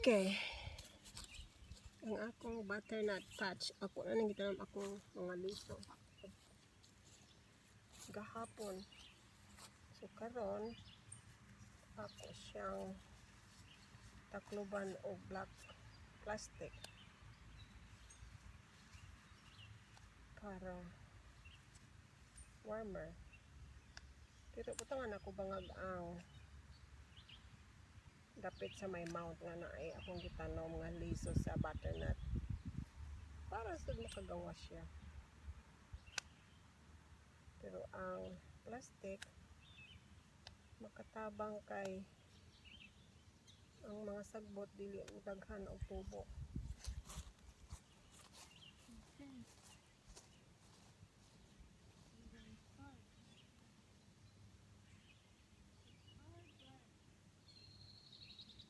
Okay. Ang akong butternut patch. Ako na nang gitanom akong mga liso gahapon. So karon ako siyang takluban og black plastic para warmer. Pero butangan ako bangag ang dapit sa may mount nga naay akong gitanom nga liso sa butternut para sad makagawa siya. Pero ang plastic makatabang kay ang mga sagbot dili daghan og tubo. Okay. Very hard. It's hard, but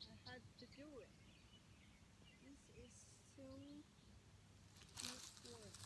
I had to do it. This is so much work.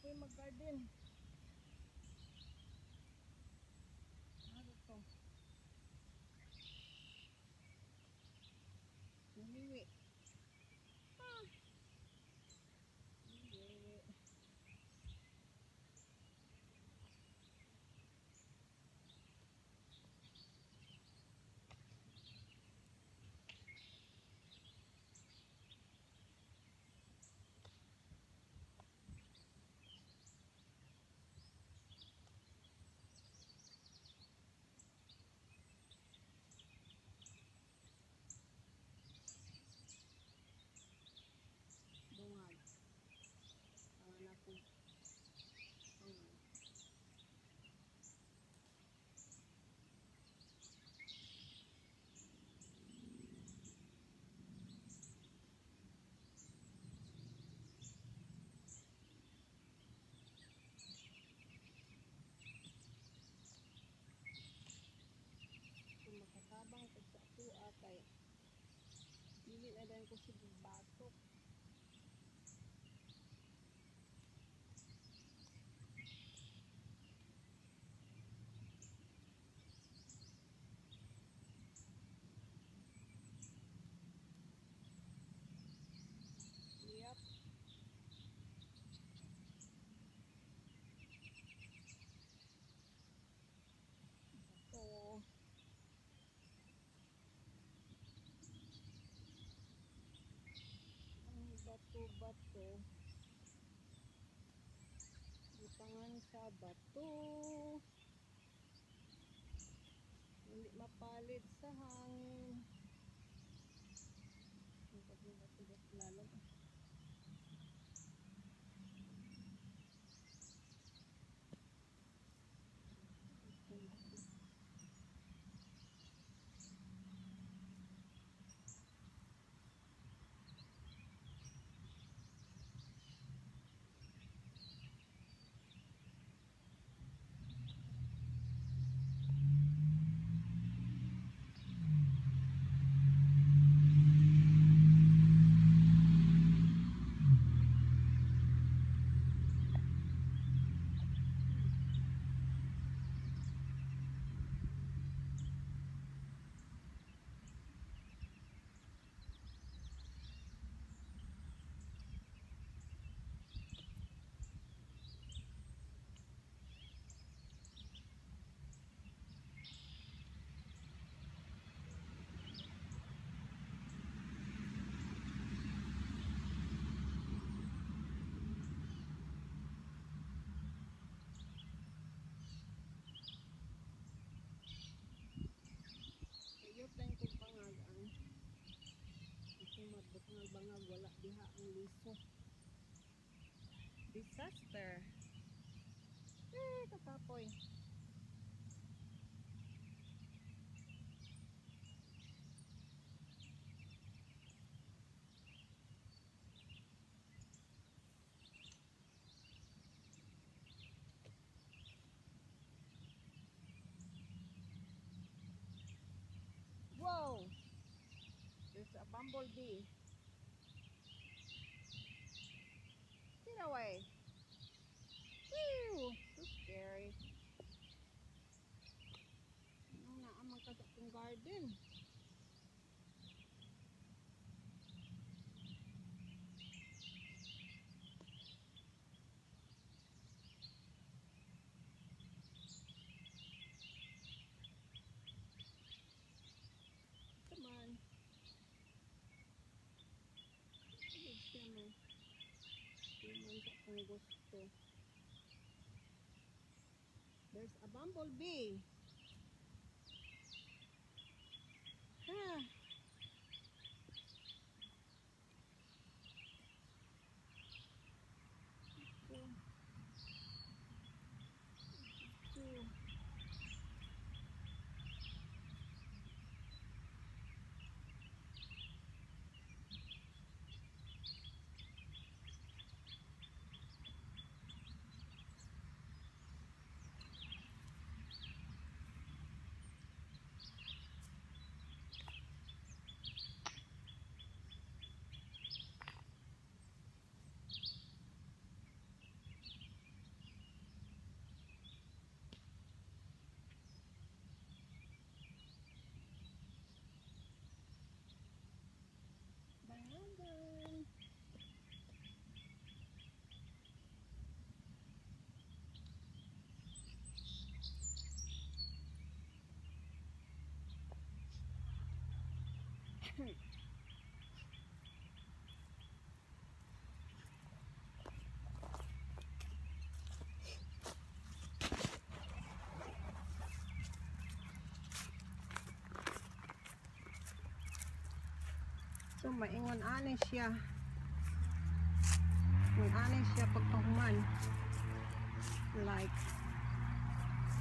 Kapoy mag-garden. Ano to? Naliwi. Ah. Naliwi. Bungag. Ang anak ko. Bungag. Kung makatabang ko sa atua kay dili na dayon ko sige batok. Yep. Bato. Ang bato-bato. Butangan sa bato. Hindi mapalid sa hangin. Ang bato-bato lalong. Sayop lang kong bangag ang itong magbutang bangag, wala diha ang liso. Disaster. Eh, kakapoy. Whoa! There's a bumblebee. Get away. Whew! So scary. Ano naa man ka sa akong garden? Come on. Sige siya mo. Di man sa akong gusto. There's a bumblebee. Ah. Two. Two. So maingon ani siya. Ingon ani siya pagkahuman. Like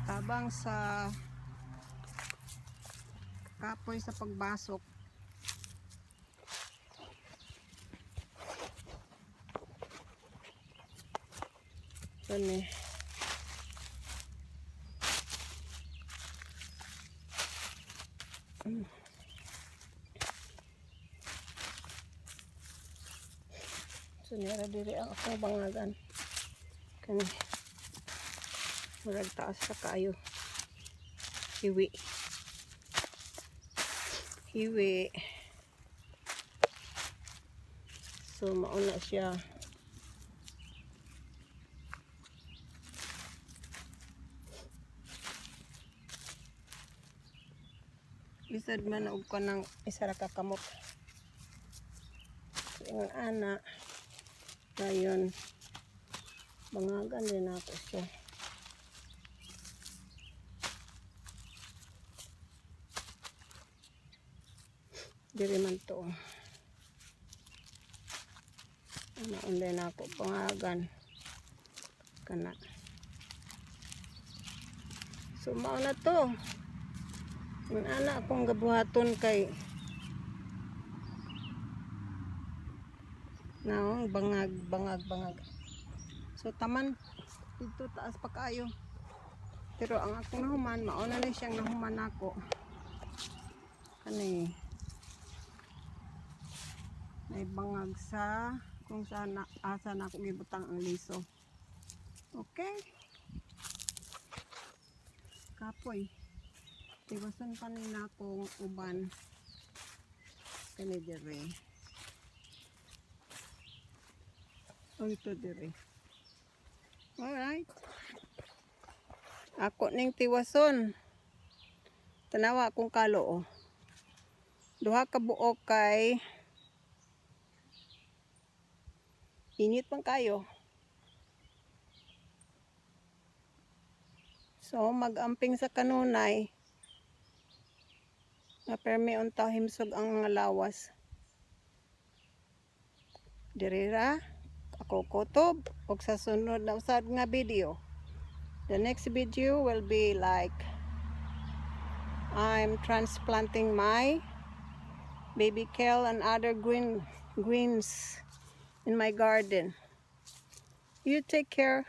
tabang sa kapoy sa pagbasok. Kani. So nira diri ang akong bangagan. Kani. Murag taas sa kaayo. Hiwi. Hiwi. So mauna siya. Lisod man og kanang isa ra ka kamot. So ingon ana. Dayon bangagan din ako siya. Diri man to. Ano din ako bangagan. Kana. So mao na to. Ingon ana akong gabuhaton kay naong bangag, bangag, bangag. So taman dito, taas pa kaayo. Pero ang akong nahuman, mao na ni siyang nahuman nako. Kani. May bangag sa kung saan na, asa na ako gibutang ang liso. Okay. Kapoy. Tiwason pa ni na akong uban. Kani dire. Unto dire. Alright. Ako ning tiwason. Tanawa akong kalo oh. Duha ka buok kay init man kayo. So mag-amping sa kanunay. Nga permi unta himsog ang mga lawas. Diri ra ako kutob og sa sunod na usad nga video. The next video will be like I'm transplanting my baby kale and other greens in my garden. You take care.